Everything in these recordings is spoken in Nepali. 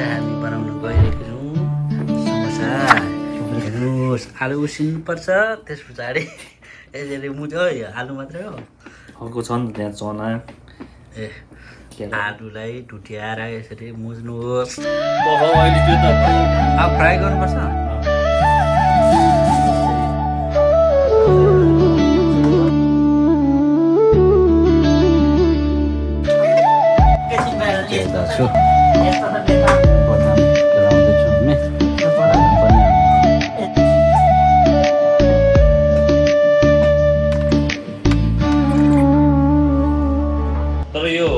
हामी बनाउन गइरहेको छौँ समोसा। हेर्नुहोस् आलु उसिन्नुपर्छ, त्यस पछाडि यसरी मुज आलु मात्रै हो अर्को छ नि त त्यहाँ चना ए आलुलाई ढुट्याएर यसरी मुज्नुहोस्। अहिले त्यो त अब फ्राई गर्नुपर्छ। तर यो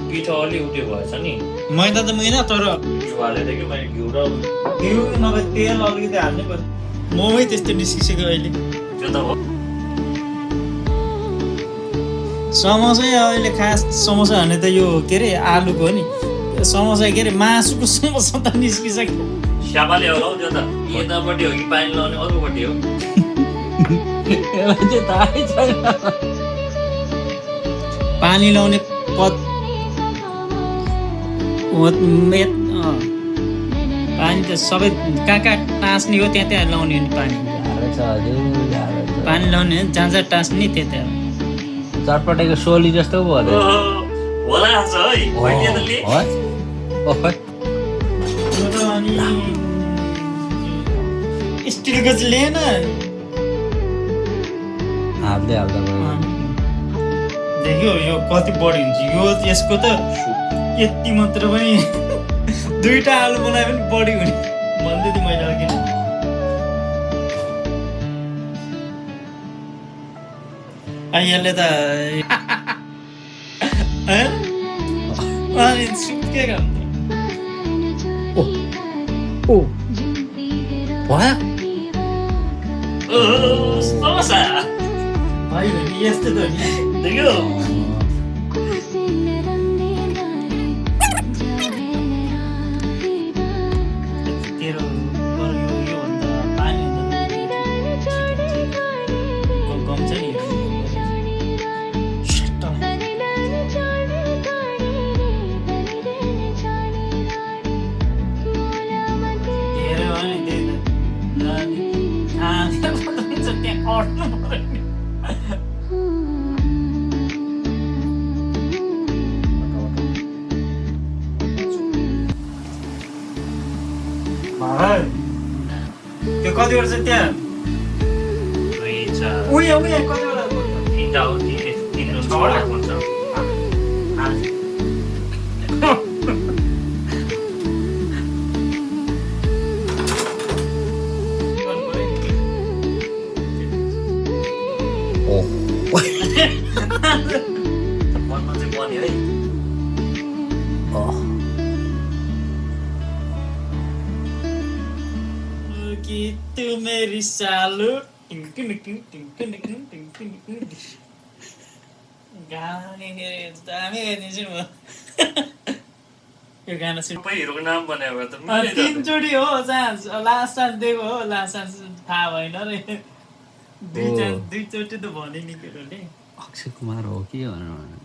पिठो अलि उठ्यो भएछ नि मैदा त मैदा तर घिउ हालेर कि मैले घिउ र घिउ नभए तेल अलिकति हाल्नै पर्छ। मोमै त्यस्तो निस्किसक्यो अहिले। त्यो त हो समोसै अहिले खास समोसा भने त यो के अरे आलुको हो नि समोसा के अरे मासुको समोसा त निस्किसक्यो। स्यापाले होला हौ त्यो त यतापट्टि हो कि पानी लाउने अर्कोपट्टि हो यसलाई चाहिँ थाहै छैन। पानी लाउने पद पानी त सबै कहाँ कहाँ टाँस्ने हो त्यहाँ त्यहाँ लाउने हो नि पानी। पानी लाउने हो जहाँ जहाँ टाँस्ने त्यहाँ त्यहाँ चटपटेको सोली जस्तो पो भयो। होला छ है मैले त लिए स्टिलको चाहिँ लिएन हाल्दै हाल्दा भयो। देख्यो यो कति बढी हुन्छ यो यसको त यति मात्र पनि दुईटा आलु बनाए पनि बढी हुने भन्दै थिएँ मैले अघि। यसले त सुत्केको भयो समोसा भाइ भने यस्तो त नि देख्यो तेरो योभन्दा पानी गम छ नि हेऱ्यो भने त्यही त त्यहाँ अट्नु पर्यो नि। त्यो कतिवटा छ त्यहाँ उयो उयो कतिवटा तिनवटा हो तिन छवटा हुन्छ बन्न चाहिँ बन्यो है कि तू मेरी सालू गाने दामी गाइदिन्छु नि म यो गाना सुन सबै हिरोको नाम बनायो भने त तिनचोटि हो चान्स लास्ट चान्स दिएको हो लास्ट चान्स थाहा भएन रे दुईचोटि त भने नि केटोले अक्षय कुमार हो कि भनेर